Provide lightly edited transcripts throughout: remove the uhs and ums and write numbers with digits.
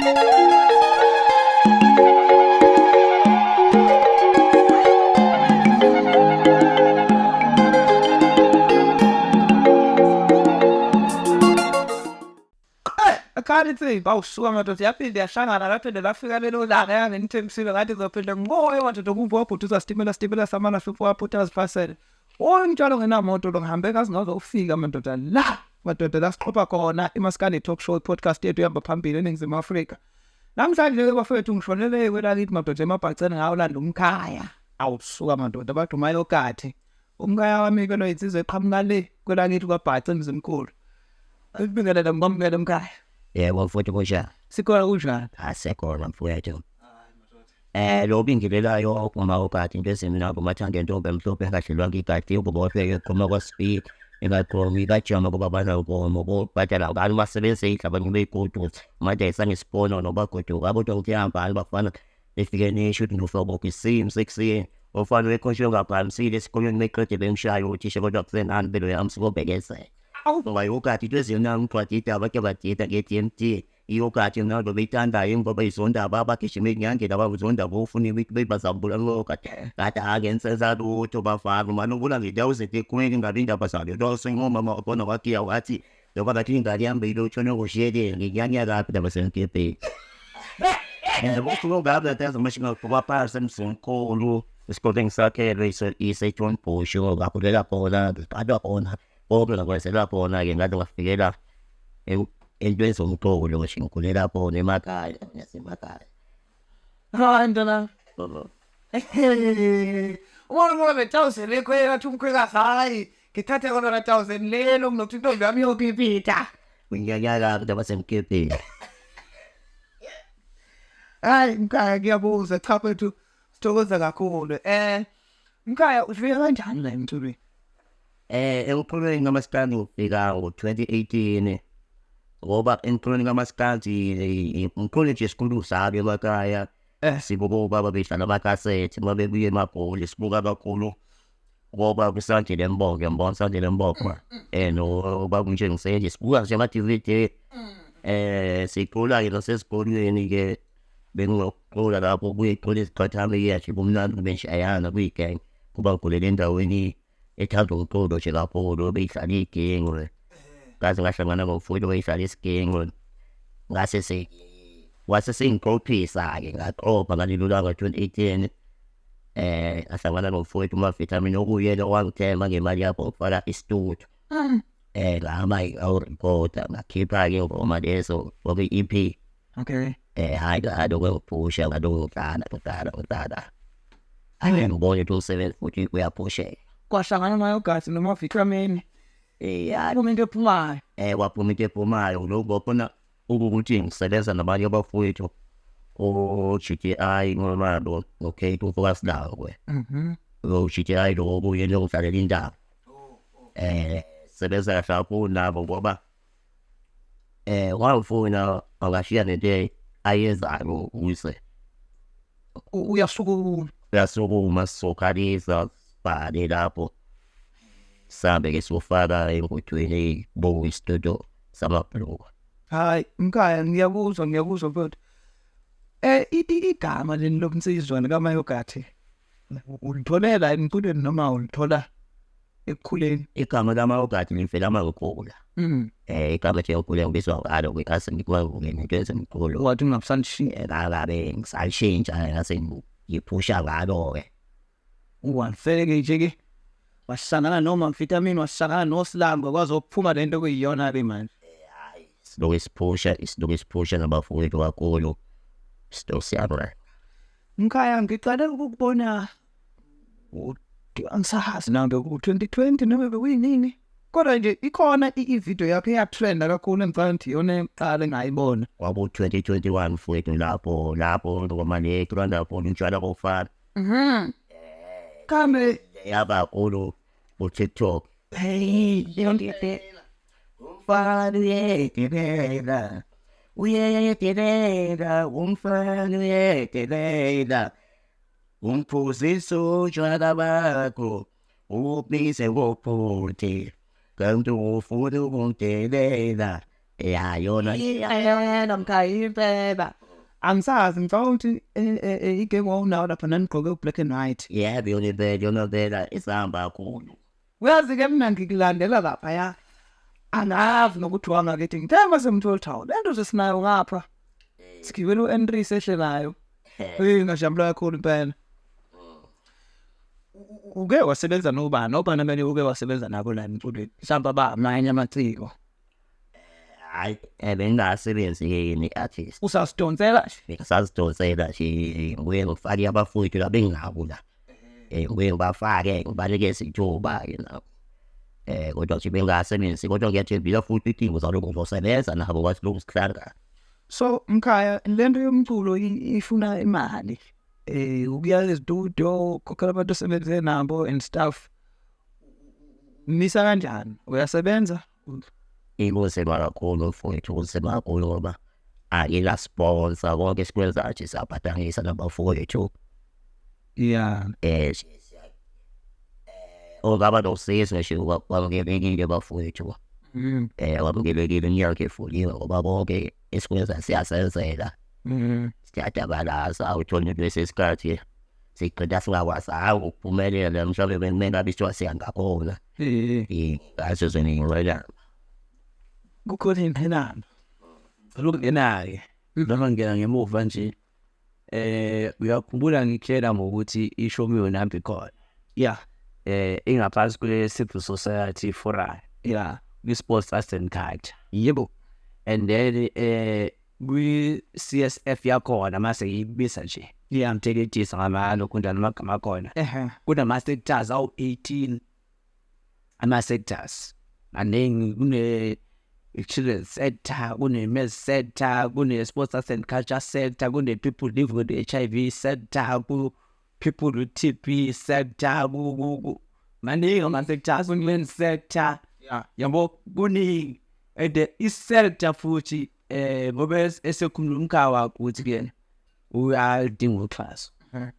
Akhala ithi bawusuka madoda, yaphinde yahlangana, laphinde lafika lelo langa yanginithembisile ngathi ngizophinde ngibuye madoda kumva wabhuduza sitimela sitimela samana hlupho waphutha azifasele. Umtshalo ngenamoto lo ngihambe ngaze ngazofika madoda la madoda la siqopha khona iMaskandi Talk Show podcast yethu ihamba phambili eNingizimu Afrika. Namhlanje ke bafethu ngishonele kwelakithi madoda emabhaceni ngawulanda umkhaya. Awusuka madoda baduma yogathi. Umkhaya wami ke lo insizwa eqhamuka le kwelakithi kwaBhaca eMzimkhulu. Ngibingelele ngibamukele mkhaya. Yebo mfowethu, kunjani? Sikhona, kunjani? Asekhona mfowethu. Lo bingelelayo uma ukade into ezimnandi umathanda intombi emhlophe engadlelwanga igadi ukubohleke eqhuma kwa-speed ingaqomi ikajama kuba banankomo kobhadala ngani basebenzisa abanye beyigodusa manje ayisanesipono nobagoduka kodwa ukuthi hambani bafana nifike nisho ukuthi ngizohlobo isimo sekuseni ofana wekhoshe ongaphamisile esikolweni meqede bemshaya uthisha kodwa kusenani impilo yami sikobekezela ngoba yokati into ezimnandi ngicwadida abake badida nge-D_M_T iyokati mnandi beyithandayo ngoba izonda abagijima enyangeni abazonda bofuna imithi bazambula lokati kade akensenza lutho bafana manje ubula nge-thousand ekhweni ngabe indaba zalo losengomama wabona wagiya wathi noma ngathi ingane yami ilotshona ngoshiyeleni nginyanya kabi ndaba semkebheni. Usuke ngabe yazi manje ngaqhuba phansi emzimkhulu esikoleni sakhelwe ise-John Bush ngakhulela khona ngiqalwa khona konke ngakwenzelwa khona-ke ngaze ngafikela entweni zomculo ngisho ngikhulela khona emakhaya nasemakhaya. Hayi ntwana. Ubona ngoba be-thousand ekhwela athi umkhwekazi hayi ngithathe kona la thousand lelo nginokuthi intombi yami iyopipita. Nginyanya kabi ndaba semkebheni. Hayi mkhaya ngiyabuza, cha mfethu sithokoza kakhulu. Mkhaya ufika kanjani la emculweni? Emculweni kamaskandi ngifika ngo-2018 ngoba emculweni kamaskandi umculo nje esikhulu sabi emakhaya sibuka obaba bedlala amakhasethi uma bebuya emagoli sibuka kakhulu ngoba kusandile Mbongo ngibona Sandile Mbongo nobaba uNtshengiseni sibuka nje ama-DVD sicula-ke nasesikolweni-ke benginokucula lapho kuye kucula iziqathamiya nje kumnandi beshayana kuyigenge kuba ngikhulela endaweni ethanda umculo nje kakhulu beyidlala iginqe ngaze ngahlangana nomfowethu wayedlala isiginqe ngase wase sengiqophisa-ke ngaqopha ngalelo langa 2018 ngahlangana nomfowethu uMavitamin okuyena owangithemba ngemali yakho ngifaka istudio ngahamba ngawurikhoda ngakhipha-ke ingoma lezo ngoba i-EP. Okay. Hhayi ngalokho ngiphusha ngalokho ngidlala ngidlala ngidlala hhayi ngibone ukuthi umsebenzi futhi uyaphusheka. Kwahlangana nayo gazi noma vitamin. Ya. Phuma into ephumayo. Kwaphuma into ephumayo lokho khona ukuthi ngisebenza nabanye abafowethu o-G_T_I ngomalo okay umfokaSilangwe. Lo G_T_I lo obuye lokudlalela indaba. Sebenza kahle kakhulu nabo ngoba wangifuna angashiya nento ayenzayo ukuze Uyasukuma. Uyasukuma sizokhalisa sibhale lapho sambe-ke siyofaka emgodweni bo isitudio samabhuluko. Hayi mkhaya ngiyakuzwa ngiyakuzwa mfowethu. Igama leli lomnsizwa likaMayogathi ulitholela emculweni noma ulithola ekukhuleni? Igama likaMayogathi ngivela mangikhula. Igama nje ngikhule ngibizwa ngalo ngase ngikwazi into ezemculo. Wathi ungakusalishintsha. Ngabe ngisalishintsha ngase ngiphusha ngalo-ke. Wafeke nje ke wahlangana noma vitamin wahlangana noSilangwe kwazokuphuma lento kuyiyona ke manje. Hayi siloku siphusha siloku siphusha nabafowethu kakhulu sito siyabona. Mkhaya ngiqale ukukubona angisazi nami ku-2020 noma bekuyinini kodwa nje ikhona i-video yakho eyatrenda kakhulu engicabanga ukuthi iyona eqala engayibona. Kwabo 2021 mfowethu lapho lapho ngoma le kuranda khona utshwala bofana. Kambe yaba kakhulu ku-TikTok. Hey, yonke Umfana uyedelela, uyedelela, umfana uyedelela. Umphuzisa utshwala bakho, ubize ngobhuti, kanti ufuna ukumdelela. Ya yona. Impela mkhaya, impela. Angisazi, ngicabanga ukuthi igenge wawunawo lapha nanigqoke black and white. Yebo, yona impela, yona impela isahamba kakhulu. Uyazi-ke mina ngikulandela laphaya, angazi nokuthi wangakithi, ngithe mase ngithola ukuthi hawu, le nto nje sinayo ngapha, sigibele u-N3 sehle nayo. Hey, ngajabula kakhulu impela. Uke wasebenza nobani? Obani abanye uke wasebenza nabo la emculweni? Mhlawumbe abamanye amaciko. Hayi, bengingasebenzi ne-artist. Usasidonsela nje? Ngisasidonsela nje, ngibuye ngifake abafowethu la bengingabo la. Ngibuye ngibafake, ngibanikeze ithuba-ke nabo. Kodwa nje bengingasebenzi, kodwa ngiyathembisa futhi ukuthi ngizalokhu ngizosebenza nabo kwathi lokhu sihlangana. So mkhaya, lento yomculo ifuna imali. Ukuya e-studio, ukukhokhela abantu osebenze nabo and stuff. Misa kanjani? Uyasebenza? Kunzima kakhulu mfowethu, kunzima kakhulu ngoba angina sponsor, konke esikwenzayo nje siyabhadangisa nabafowethu. Ongaba nosizo nje wamukelekile bafowethu. Wamukelekile, inyanga evuliwe ngoba konke esikwenza siyasenzela. Siyadabalaza, uthola into esesikhathi sigcina singakwazanga ukuphumelela, mhlawumbe bekumele ngabe sithiwa siya ngakhona. Ngazo zona iy'ngqinamba. Kukhona iy'ngqinamba. Ngicela ukungena-ke noma ngingena ngemuva nje. Uyakhumbula ngikutshela ngokuthi i-Show Me Your Number ikhona. Ingaphansi kwe-Civil Society Forum. Kwi-Sports Arts and Culture. And then kwi-CSF yakhona mase ngiyibisa nje. Ngiyamteketisa ngamalokhu njalo amagama akhona. Kunama sectors awu-18, ama sectors maningi, kune children sector, kune men's sector, kune sports arts and culture sector, kune people living with HIV sector, ku people with TB sector, ku maningi ama sectors, women sector. Yabo, kuningi, and i-sector futhi ngoba esekhuluma umkhaya wakho ukuthi ke uyadinga uxhaso.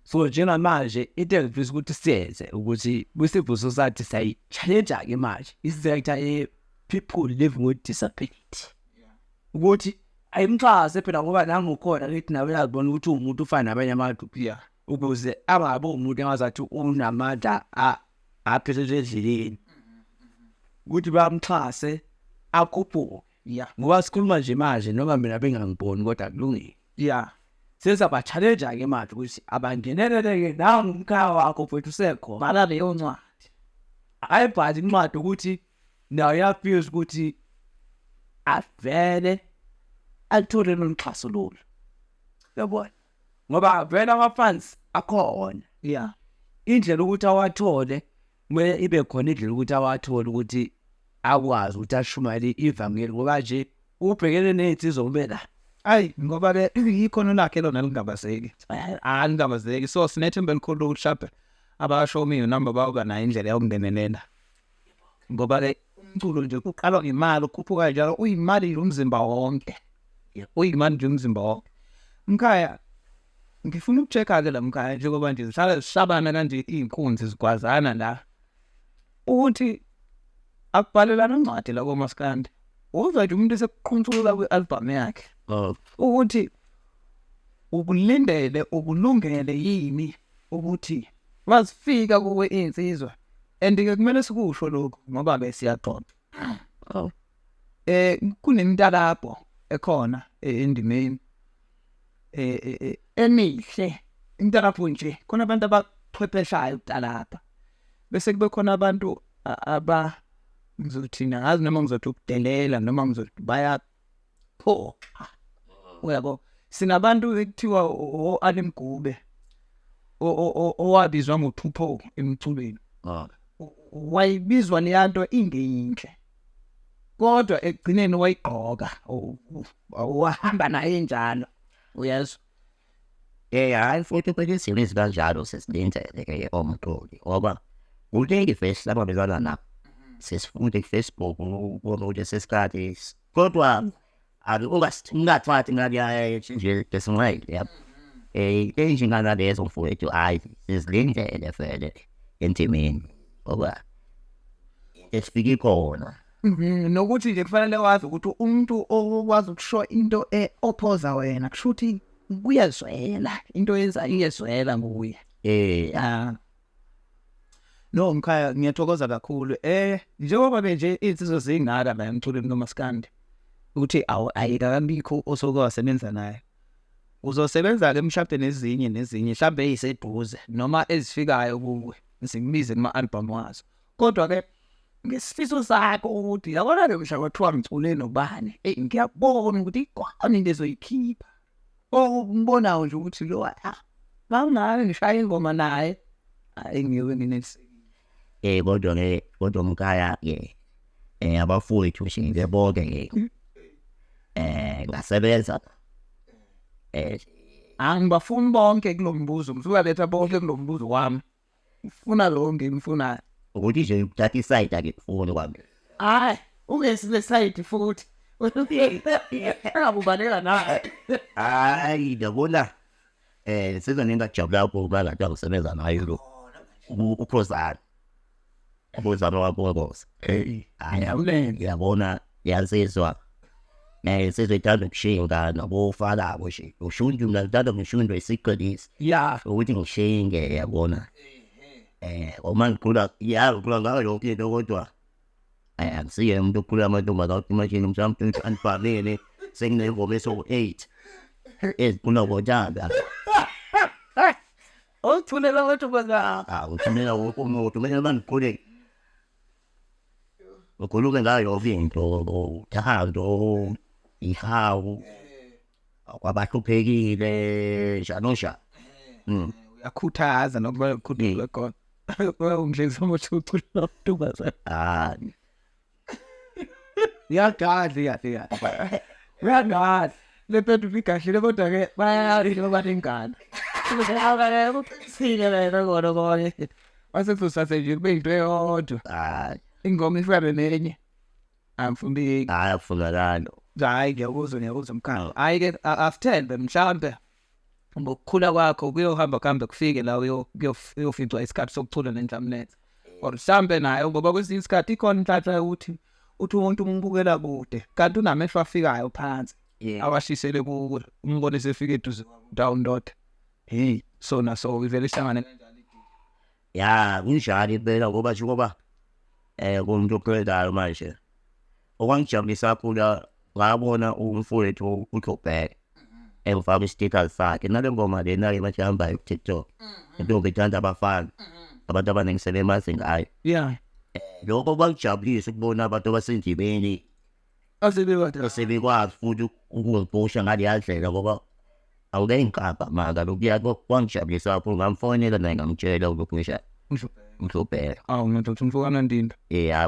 So njengamanje into engifisa ukuthi siyenze ukuthi kwi-civil society siyayi-challenge-ke manje i-sector ye-people living with disability ukuthi ayimxhase phela, ngoba nangukhona kithi nawe uyazibona ukuthi uwumuntu ufana nabanye abantu, ukuze angabi umuntu engazathi unamandla aphelele endleleni, ukuthi bamxhase akhuphuke, ngoba sikhuluma nje manje noma mina bengangiboni, kodwa kulungile. Sesaba-challenge-ke manje ukuthi abangenelele-ke nangu umkhaya wakho mfethu usekhona. Bhala leyo ncwadi. Ayibhale incwadi ukuthi nayo iyafisa ukuthi avele alithole lolu xhaso lolu, yabona, ngoba vele ama-funds akhona. Indlela ukuthi awathole, kumele ibe khona indlela ukuthi awathole, ukuthi akwazi ukuthi ashumayele ivangeli, ngoba nje ubhekene ney'nsizwa kube la. Ayi, ngoba ke ikhono lakhe lona lingabazeki, alingabazeki. So sinethemba elikhulu ukuthi mhlawumbe aba-Show Me Your Number bawuba nayo indlela yokungenelela, ngoba ke umculo nje uqalwa ngemali, ukhuphuka njalo, uyimali nje umzimba wonke, uyimali nje umzimba wonke. Mkhaya, ngifuna uku-check-a ke la mkhaya, njengoba nje zihlala zihlabana kanje iy'nkunzi zigwazana la, ukuthi akubhalelana incwadi la komaskandi, uzwa nje umuntu esekuqhunsula kwi-album yakhe, ukuthi ukulindele, ukulungele yini ukuthi mazifika kuwe iy'nsizwa? And-ke kumele sikusho lokhu ngoba-ke siyaxoxa. Kunemtalabho ekhona endimeni emihle, imtalabho nje, khona abantu abachwepheshayo ukutalabha, bese kube khona abantu aba ngizothina, angazi noma ngizothi ukudelela noma ngizothi bayaphoxa, uyabo. Sinabantu ekuthiwa o-Ali Mgube, owabizwa ngophupho emculweni, wayibizwa leyanto ingeyinhle, kodwa ekugcineni wayigqoka, wahamba naye njalo, uyezwa. Hhayi futhi phela izinto ezikanjalo sesilindele-ke omculi, ngoba kuningi vele esihlangabezana nakho. Sesifunde ku-Facebook ukubona ukuthi sesikhathi, kodwa ungathathi ngaliya nje lesinqele yabo. Ey'njengalezo mfowethu, hhayi sizilindele vele endimeni ngoba into esifike ikhona. Nokuthi nje kufanele wazi ukuthi umuntu okwazi ukusho into e-opposa wena kusho ukuthi kuyazwela into yenza iyezwela nguye. No mkhaya, ngiyathokoza kakhulu. Njengoba nje insizwa zingaka la emculweni kaMaskandi, ukuthi ayikabikho osoke wasebenza naye. Uzosebenza ke mhlawumbe nezinye nezinye mhlawumbe eziseduze noma ezifikayo kuwe, zikubize kuma album wazo. Kodwa ke ngesifiso sakho ukuthi yabona ke mhla kwathiwa ngicule nobani, ngiyabona ukuthi ikhona into ezoyikhipha. Okubonayo nje ukuthi lo bangani ngishaya ingoma naye, hayi ngiyobe nginelisekile. Kodwa ke kodwa mkhaya ke abafowethu nje bonke ke ngasebenza angibafuni bonke kulombuzo, ngisuka bonke kulombuzo wami. Ufuna lo ngimfunayo. Ukuthi nje uthatha iside akufuni kwami. Hayi, ungesile side futhi. Engabubaleka naye. Hayi, yabona sizonenga jabula kuba la ngisebenza nayo lo. Ukhosana. Ukhosana wakho. Hayi, yabona yansizwa. Sizwe ithanda ukushinga nabofana nje. Ushundu mina ngithanda ngishundu isiqinisi. Ukuthi ngishinge yabona. Uma ngikhula ya ngikhula ngayo yonke into kodwa angisiye umuntu okhula amantombazane manje mhlawumbe anibhalele senginengoma eso-8 ezikhula ngothanda. Othulela amantombazane. Ngithumela wonke umuntu kumele bangikhule. Ukhulume ngayo yonke into, uthando, ihawu, kwabahluphekile, njalo njalo. Uyakhuthaza nokuba ukhulule khona. Ungidlisa ukuthi ucula amantombazane. Hayi. Uyagadla kahle kahle. Uyagadla. Le mpendulo igahlile kodwa ke bayazi ngoba nengane. Sile lena kona konke. Wase kusase nje kube into eyodwa. Hayi. Ingoma ifana nenye. Amfundi. Hayi afunakala. Hayi ngiyakuzwa ngiyakuzwa mkhaya. Hayi ke asithembe mhlambe ngokukhula kwakho kuyohamba kuhambe kufike la uyoficwa isikhathi sokucula nendlamlenze. Or mhlambe naye ngoba kwesinye isikhathi ikhona inhlanhla ukuthi uthi umuntu umbukela kude kanti unamehlo afikayo phansi. Awashisele kuwe umbone sefike eduze down ndoda. Hey so na so ivele ihlangane kanjani? Ya kunjalo impela ngoba njengoba kumuntu oqedayo manje. Okwangijabulisa kakhulu ngabona umfowethu uDlubheke engifaka istikha sakhe nale ngoma lena ke manje ihamba ku TikTok. Intombi ithanda abafana. Abantu abaningi sebemazi ngayo. Lokho kwangijabulisa ukubona abantu abasendimeni asebekwazi futhi ukungipusha ngaleya ndlela ngoba awuke ngiqamba manga lokuya kwangijabulisa kakhulu ngamfonela naye ngamtshela ukuthi Mdlubheka. Awu ndoda umfowethu Ndinda.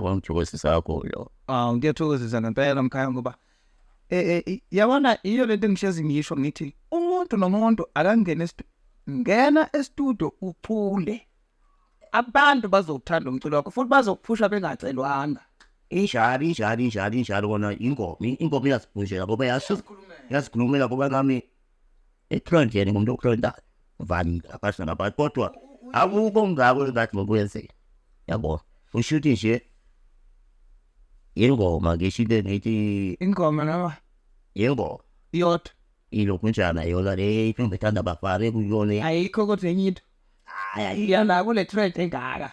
Kwangithokozisa kakhulu lokho. Awu ngiyathokozisa ngempela mkhaya ngoba yabona iyo lento engihlezi ngisho ngithi umuntu nomuntu akangene ngena e-studio uphule. Abantu bazokuthanda umculo wakho futhi bazokuphusha bengacelwanga. Injalo injalo injalo injalo kona ingoma ingoma iyasiphusha ngoba yasikhulumela ngoba nami etrendini ngumuntu otrenda vani abasha nabantu kodwa akukho ngako engathi ngokwenzeka. Yabo usho ukuthi nje ingoma ngisho into ngithi ingoma noma ingoma iyodwa ilokhu njana yona le intombi ethanda abafana kuyona ayikho kodwa enye into. Hayi iyana kule trend engaka.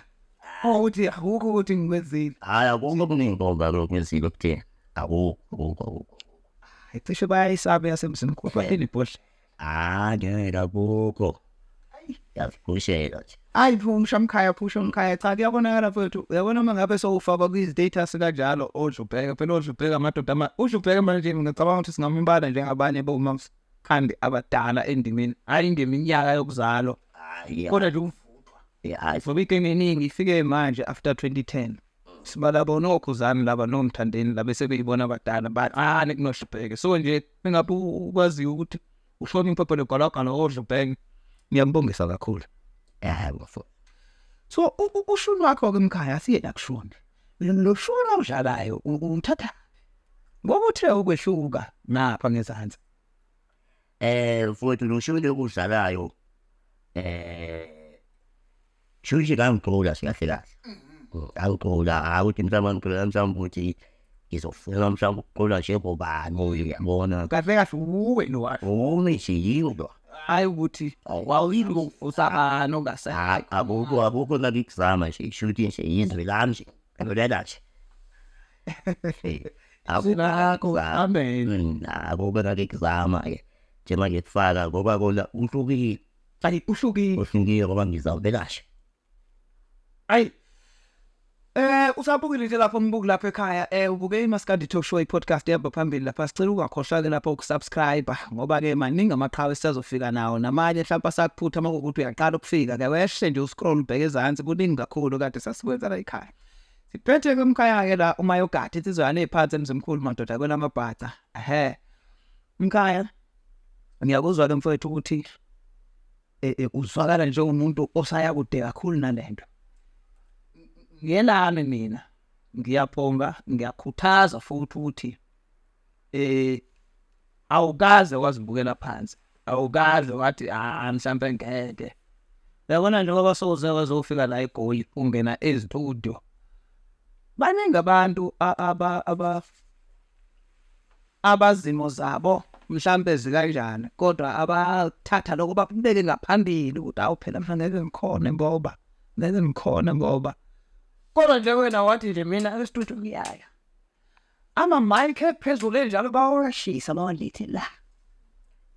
Ukuthi akukho ukuthi ngikwenzile. Hayi akukho kunengoma lokwenzile ukuthini. Akukho. Cishe bayayisaba yasemzimkhulu bathini ibhodla. Ah ngeke akukho. Yaziqhushela nje. Hayi phusha mkhaya phusha mkhaya cha kuyabonakala mfowethu uyabona uma ngabe sowufakwa kwi-status kanjalo odlubheka phela odlubheka amadoda udlubheka manje ngicabanga ukuthi singambala njengabanye bomaskandi abadala endimeni hayi ngeminyaka yokuzalwa kodwa nje ukuvuthwa ngoba into eminingi ifike manje after 2010 sibala bona okhuzani laba nomthandeni laba sebeyibona abadala bancane kunohlubheke so nje engabe ukwazi ukuthi uhloniphe phela galagala odlubheke ngiyambongisa kakhulu. So ushuni wakho ke mkhaya asiye la kushuni lo shuni awudlalayo uthatha ngoba uthe ukwehluka ngapha ngezansi. Mfowethu lo shuni okudlalayo shuni nje ngangigqoka kahle kahle. Ngangigqoka ukuthi mhlawumbe ngigqoka mhlawumbe ukuthi Ngizofuna mhlawumbe ukuqola njengobani, uyabona. Kahle kahle uwe lo wakho. Umi nje yilo. Hayi ukuthi wawuyilo usabani ongasekho. Hayi, akukho nalikuzama nje, shuthi nje yizwe lami nje. Ngibela nje. Sinakho, amen. Akukho nalikuzama ke. Njengoba ngikufaka ngoba kona uhlukile. Ayi uhlukile. Uhlukile ngoba ngizawubeka nje. Ayi. Usabukile nje lapho mbuku lapha ekhaya, ubuke iMaskandi Talk Show i-podcast ehamba phambili lapha. Sicela ungakhohlwa ke lapho ukusubscribe ngoba ke maningi amaqhawe esizofika nawo namanye mhlawumbe asakuphutha uma kuwukuthi uyaqala ukufika ke wehle nje uscroll ubheke ezansi, kuningi kakhulu kade sasikwenza la ekhaya. Siphethe ke umkhaya ke la uMayogadi, insizwa eziphansi emzimkhulu madoda kwelamabhaca. Ehhe. Mkhaya, ngiyakuzwa ke mfowethu ukuthi uzwakala njengomuntu osaya kude kakhulu nalento. Ngelami mina ngiyabonga, ngiyakhuthaza futhi ukuthi awukaze wazibukela phansi, awukaze wathi ah mhlambe ngeke. Uyabona njengoba soze wazofika la eGoli ungena estudio, baningi abantu abazimo zabo mhlambe zikanjani, kodwa abathatha lokho bakubeke ngaphambili ukuthi awu phela mhlambe ngeke ngikhone ngoba ngeke ngikhone ngoba. Kodwa nje wena wathi nje mina estudio ngiyaya, ama mic ephezulu enjalo bawashisa bawalethe la.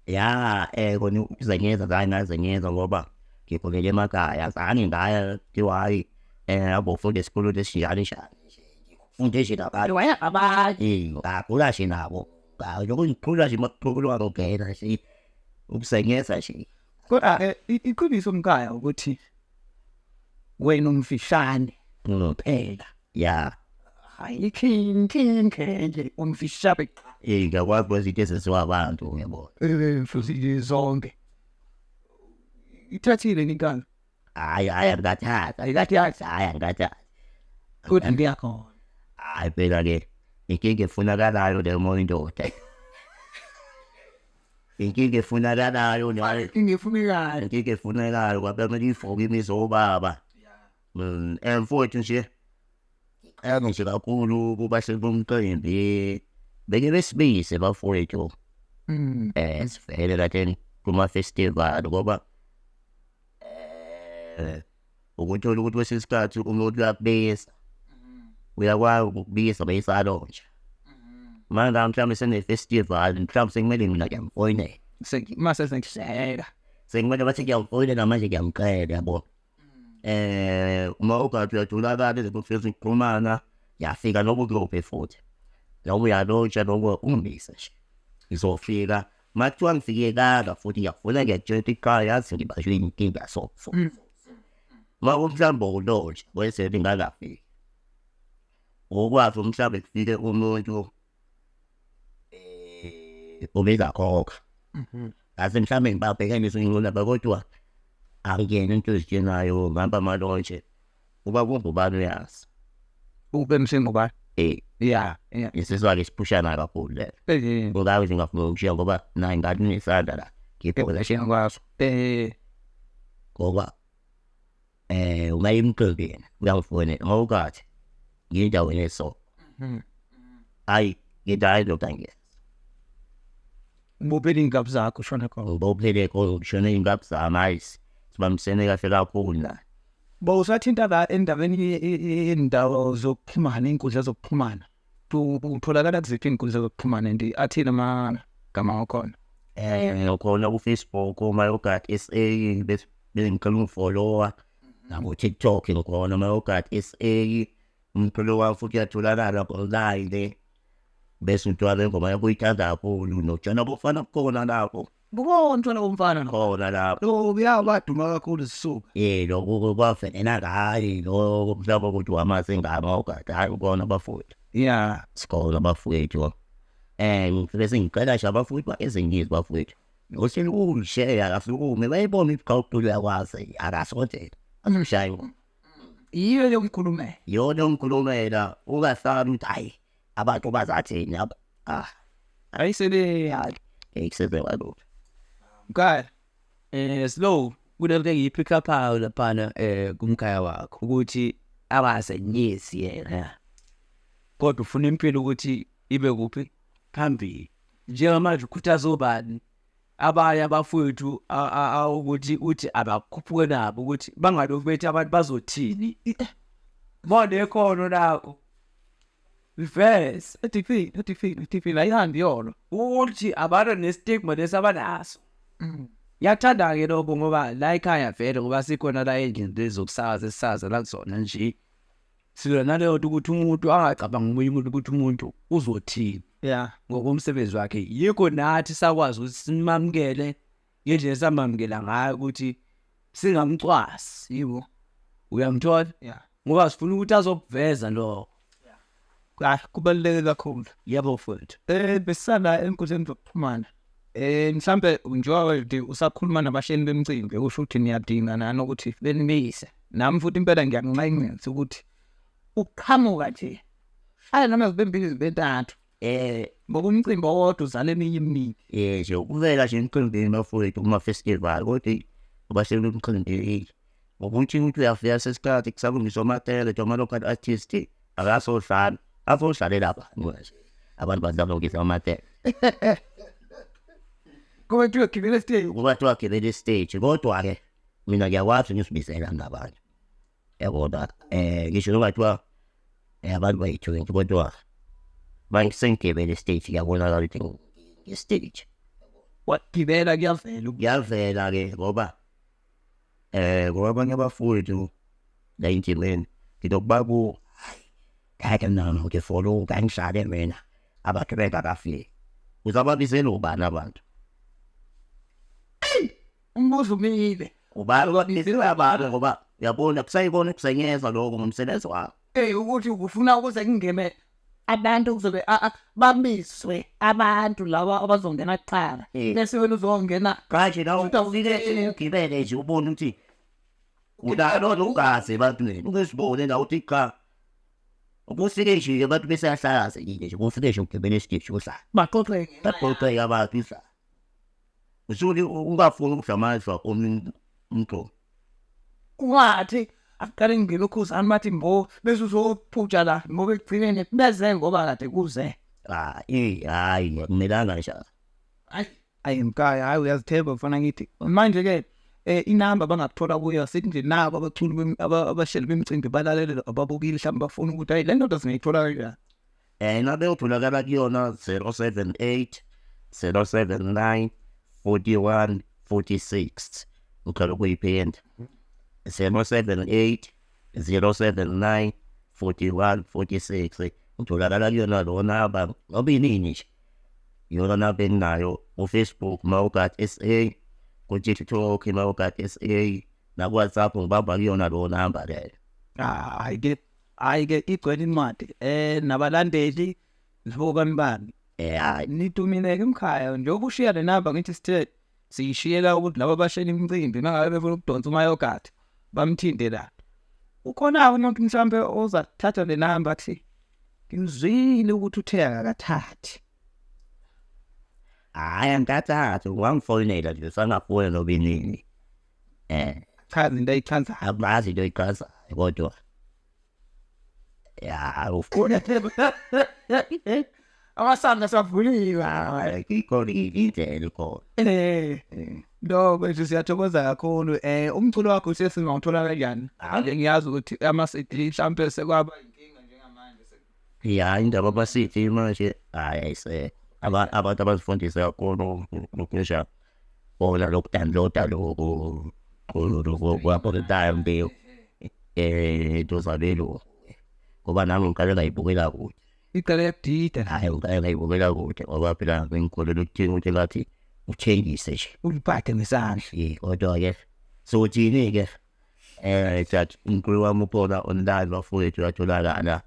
Ya, kona uzenyeza hayi ngazenyeza ngoba ngikhulele emakhaya, azange ngaya kuthiwa hayi abofunda esikolweni esinjani njani. Ngifunde nje nabantu. Waya abanye. Ngakhula nje nabo. Lokhu ngikhula nje makukhulwa ngokungena nje ukusenyeza nje. Kodwa iqiniso mkhaya ukuthi wena umfishane phela. Ya. Hayi king king nje umfishane. Ngiyakwazi kwenza into ezenziwa abantu uyabona. Futhi zonke. Ithathile inkani. Hayi hayi angathatha. Ayikathatha. Hayi angathatha. Kodwa ngiyakhona. Hayi phela ke inkinga efunakalayo le moyo indoda. Inkinga efunakalayo nayo. Inkinga efunekayo. Inkinga efunekayo kwabe kumele ivuke imizobaba. Mfowethu nje nje kakhulu kubahleli bomcimbi beke besibise bafowethu. Sivele kade kuma festival ngoba ukuthola ukuthi kwesinye isikhathi umuntu uyakubisa, uyakwazi ukubisa beyisalonje. Manje mhlawumbe sene-festival, mhlawumbe sekumele mina ngiyamfonela. Mase sengihlela. Sekumele bathi ngiyamfonela manje ngiyamqela yabo. Uma ugathi uyatholakala ezinkundleni zokuxhumana, ngiyafika noma ukuphi futhi. Noma uyalontsha noma ungibise nje. Ngizofika. Uma kuthiwa ngifikekanga futhi ngiyakufuna ngiyakutshela ukuthi cha yazi ngibanjwe inkinga so so. Uma mhlawumbe ulontsha wenzela ingakafiki. Ukwazi mhlawumbe kufike umuntu obengakhokha. Ngaze mhlawumbe ngibabheke ngesinqola kodwa angiyena into ezitshenayo ngihamba amalontshe. Uba kungubani uyazi. Ube msengubani? Ya, ya. Isizwa ke siphushana kakhulu le. Ngoba nje ngafuna ukushiya ngoba naye ngathi unesandla la. Ngibhola nje ngikwazi. Ngoba uma imqebeni uyangifonela ngawukathi ngindaweni eso. Hayi ngidayi ndoda ngiyeza. Ubophele iy'nkabi zakho ushona khona. Ubophele khona ushona iy'nkabi zami hayi sibambisene kahle kakhulu la. Bowusathinta la endabeni yendawo zokuxhumana, iy'nkundla zokuxhumana. Utholakala kuziphi iy'nkundla zokuxhumana and athini amagama wakhona? Ngikhona ku-Facebook uMayogadi SA bese ngicela ungifollowa nako TikTok ngikhona uMayogadi SA. Umculo wami futhi uyatholakala online bese uthola ingoma yakho uyithanda kakhulu notshana bofana kukhona lapho. Bukhona utshwala bomfana khona lapho. Lo kuyabaduma kakhulu sisuka. Lokho kwafenena hayi lo mhlawumbe ukuthi wamasingama ugada hayi ubona abafowethu. Yeah. Sikhona abafowethu. Ngifike ngicela nje abafowethu bakezingizi bafowethu. Ngohleli uyishare akasukume bayibona iqhawuqulu yakwazi akasondela. Azoshaye. Yiyo yokukhulumela. Yona yokukhulumela ungahlali ukuthi hayi abantu bazathini aba. Ah. Ayisebe hayi ekusebe walokho. Mkhaya. Slow kunento engiyipick up out laphana kumkhaya wakho ukuthi abasenyezi yena. Kodwa ufuna impilo ukuthi ibe kuphi phambili. Njengamanje ukhuthaza obani abanye abafowethu ukuthi uthi abakhuphuke nabo ukuthi bangalokhu bethi abantu bazothini. Bona ekhono lakho. Reverse. Edifile, edifile, edifile ayihambi yona. Ukuthi abantu nestigma lesabanaso. Ngiyakuthanda-ke lokho ngoba la ekhaya vele ngoba sikhona la endlini lezi zokusakaza esisaza la kuzona nje. Silwa naleyo nto ukuthi umuntu angacabangi omunye umuntu ukuthi umuntu uzothini ngokomsebenzi wakhe. Yikho nathi sakwazi ukuthi simamukele ngendlela esamamukela ngayo ukuthi singamcwasi. Yebo. Uyamthola? Ngoba sifuna ukuthi azokuveza lokho. Kubaluleke kakhulu. Yebo mfowethu. Besisala enkundleni zokuxhumana. Mhlambe njengoba nje usakhuluma nabahleli bemicimbi usho ukuthi niyadinga nani ukuthi benibise. Nami futhi impela ngiyanxenxa ukuthi uqhamuka nje. Hayi noma zibe mbili zibe ntathu. Ngoba umcimbi owodwa uzala eminye eminingi. Nje ukuvela nje emcimbini bafowethu kuma-festival kodwa abahleli bemicimbi ngokuthi umuntu uyafika sesikhathi kusalungiswa amatele ama-local artist akasodlala azodlalela abantu nje abantu bazalungisa amatele. Kuba kuthiwa gibela stage. Kuba kuthiwa gibela stage kodwa-ke mina ngiyakwazi ukuzibizela ngabantu. Yabona ngisho noma kuthiwa abantu bayi-20 kodwa mangisengigibele stage ngiyabonakala ukuthi ngi-stage. Wagibela kuyavela. Kuyavela-ke ngoba ngoba abanye abafowethu la endleleni nginokubabuka hayi mina ngifuna ngangidlale mina abantu bengakafiki. Uzababizela ubani abantu? Umbuzo umile. Ubani ubabizela abantu ngoba uyabona kusayibona ukusenyeza lokho ngomsebenzi wakho. Ukuthi ufuna ukuze kungene abantu kuzobe babizwe abantu laba abazongena kuqala. Bese wena uzongena kanje la ufike ugibele nje ubone ukuthi unalo ugazi ebantwini ungizibone la uthi cha. Ukufike nje abantu bese yahlala nje ufike nje ugibele esiteshi uhlala. Baxoxeke. Baxoxeke abantu uhlala. Usuke ungafuni ukudla amandla umntu. Ungathi akuqale ngene ukhuzani bathi mbo bese uzophutsha la ngoba ekugcineni beze ngoba kade kuze. Hayi akumelanga nje. Hayi mkhaya hayi uyazithemba mfana ngithi. Manje ke inamba bangakuthola kuyo sithi nje nabo abaculi abahleli bemicimbi balalele ababukile mhlawumbe bafuna ukuthi hayi le ndoda singayithola kanjani. Inamba eyotholakala kuyona 078 079 41 46. Ngicela ukuyiphinda. 078 079 41 46. Utholakala kuyona lo namba ngoba inini nje. Iyona namba enginayo ku-Facebook Mayogat SA, ku-TikTok Mayogat SA, naku-WhatsApp ngibamba kuyona lo namba leyo. Hayi ke igcwele incwadi nabalandeli nobani Hayi nidumile ke mkhaya njengoba ushiya le namba ngithi sithe siyishiyela ukuthi laba abashela imicimbi mangabe befuna ukudonsa uMayogat bamthinte la. Ukhona umuntu mhlambe ozathatha le namba athi ngizwile ukuthi uthe akathathi. Hayi angikathathi wangifonela nje sangafona noba inini. Chaza into ayichazayo. Akumazi into ayichazayo kodwa ya ufuna Amasanga savuliwe. Ikhona indlela ikhona. No manje siyathokoza kakhulu. Umculo wakho sesingawuthola kanjani? Ngiyazi ukuthi ama CD mhlambe sekwaba inkinga njengamanje. Ya indaba ama CD manje hayi ayise abantu abazifundisa kakhulu ukusha bona lokudownloada lokho kwakho time into ngoba nami ngiqale ngayibukela kude. Iqale yakudida. Hayi ngiqale ngayibukela kude ngoba phela ngikholelwa ekutheni ukuthi ngathi uthengise nje. Uliphathe ngesandla. Kodwa ke sothini ke that umculo wami ukhona online bafowethu uyatholakala.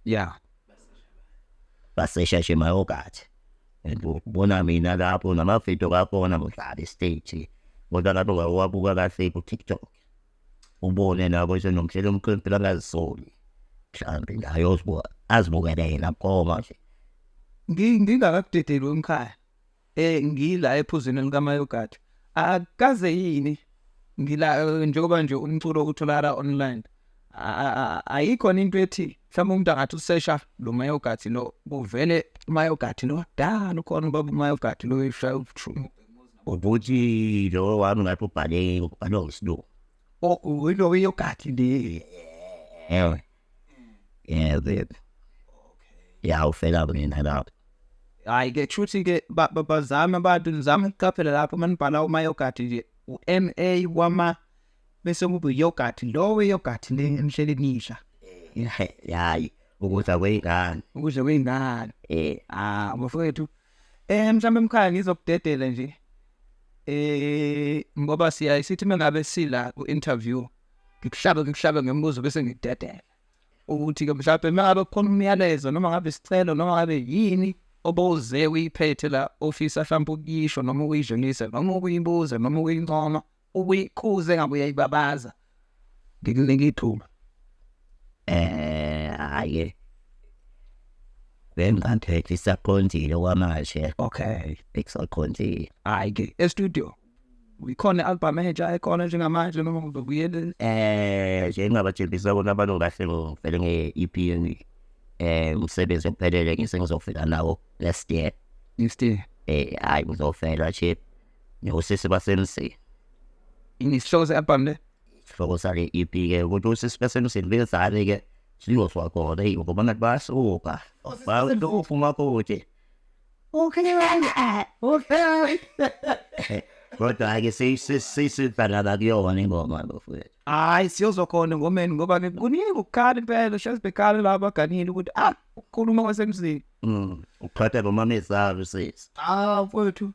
Yeah. Basesha nje Mayogat. Ubona mina lapho namavidiyo kakhona ngidlala stage. Kodwa lapho ngawabuka kahle ku TikTok. Ubone nabo nje nomhlelo omkhulu phela ngazisoli. Mhlambe ngayozibuka azibukele yena khoma nje. Ngingakakudedeli wemkhaya. Ngila ephuzweni likaMayogat. Akaze yini ngila njengoba nje umculo utholakala online. Ayikho into ethi mhlawumbe umuntu angathi usesha lo mayogathi lo kuvele mayogathi lo dala ukhona ubaba mayogathi lo ishaya ubuthungu Ukuthi lo wami ngathi ubhale ubhalwe ngesilungu. O ilo yogathi le. Ewe. Yebo. Ya ufela mina lapho. Hayi ke shuthi ke bazame abantu nizame ukuqaphela lapho manibhala umayogathi nje u-M A wama bese kube yogathi lo weyogathi le enihleli nisha. Hayi ukudla kwey'ngane. Ukudla kwey'ngane. Eh. Ah mfowethu mhlawumbe emkhaya ngizokudedela nje. Ngoba siya sithi mengabe sila ku interview ngikuhlabe ngemibuzo bese ngikudedela. Ukuthi ke mhlawumbe mengabe kukhona umyalezo noma ngabe isicelo noma ngabe yini oboze uyiphethe la office mhlawumbe ukuyisho noma ukuyidlulisa noma ukuyibuza noma ukuyincoma ukuyikhuze ngabe uyayibabaza ngikunika ithuba. Hayi bengangiphethe isaqondile kwamanje. Okay. Isaqondile. Hayi ke e studio ikhona album entsha ekhona njengamanje noma ngizobuyela njengabathembisa bona abantu kahle ngivele nge-EP umsebenzi ophelele ngisengizofika nawo last year. Next year. Hayi ngizofela nje nosisi basemzini. Isihloko se-album le? Isihloko sale EP ke ukuthi usisi basemzini bezane ke siyozwa khona hey ngoba ngathi bayasuka. Bayasuka umakoti. Okay. Okay. Kodwa ke sesibhalala kuyona ingoma bafowethu. Hayi siyozwa khona ngomeni ngoba ke kuningi ukukhala impela hlezi bekhala laba abaganile ukuthi ukukhuluma kwasemzini. Uphatha nomamezalo sisi. Ah mfowethu.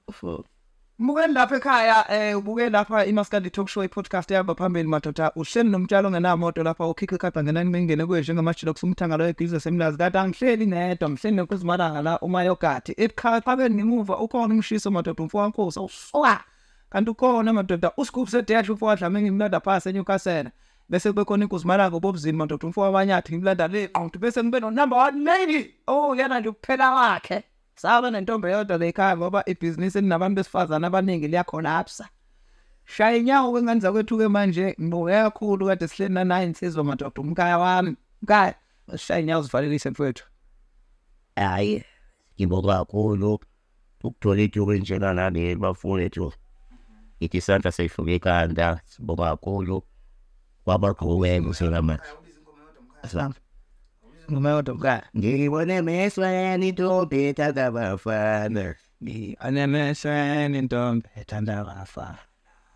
Mbukeni lapha ekhaya ubuke lapha iMaskandi Talk Show i-podcast ehamba phambili madoda uhleli nomtshalo ongenamoto lapha ukhikha ikhapha ngenani mengene kuye njengamajilo kusumthangalo webhizinisi semlazi kade angihleli nedwa ngihleli nokuzimalanga la umayogathi eqhaqhabeni ngemuva ukhona umshiso madoda umfowethu usuka kanti ukhona madoda usigubhu sedash umfowethu Dlamini ngimlanda phansi eNewcastle bese kube khona inkuzimalanga ubobuzini madoda umfowethu abanyathi ngimlanda le qonto bese ngibe no number 1 lady oh yena nje ukuphela kwakhe saba nentombi eyodwa le ekhaya ngoba ibhizinisi elinabantu besifazane abaningi liyacollapse. Shaya inyawo kwengane zakwethu ke manje ngibonge kakhulu kade sihleli nanayi insizwa madoda umkhaya wami. Mkhaya shaya inyawo zivalelise mfowethu. Hayi ngibonga kakhulu ukuthola ithuba elinjengaleli bafowethu. Ithi isandla seyifike ekhanda sibonga kakhulu kwabaqhubeka uselamanje. Ngoma yodwa mkhaya. Ngibone emehlweni intombi ethanda abafana. Ngibone emehlweni intombi ethanda abafana.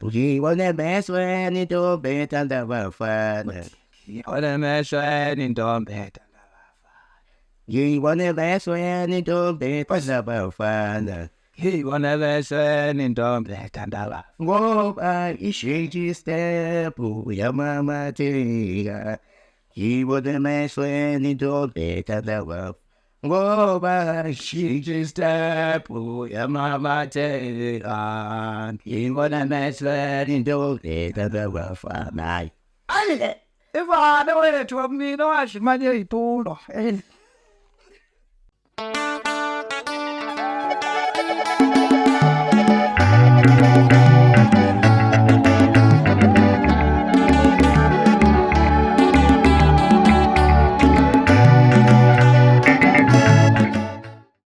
Ngibone emehlweni intombi ethanda abafana. Ngibone emehlweni intombi ethanda abafana. Ngibone emehlweni intombi ethanda abafana. Ngibone emehlweni intombi ethanda abafana. Ngoba ishintshe istep uyamamatheka. Ngibone emehlweni intombi ethanda abafana. Ngoba ishintshe istep uyamamatheka. Ngibone emehlweni intombi ethanda abafana. Hayi. Ayi, ivale wethu mina washo imali yey'tulo.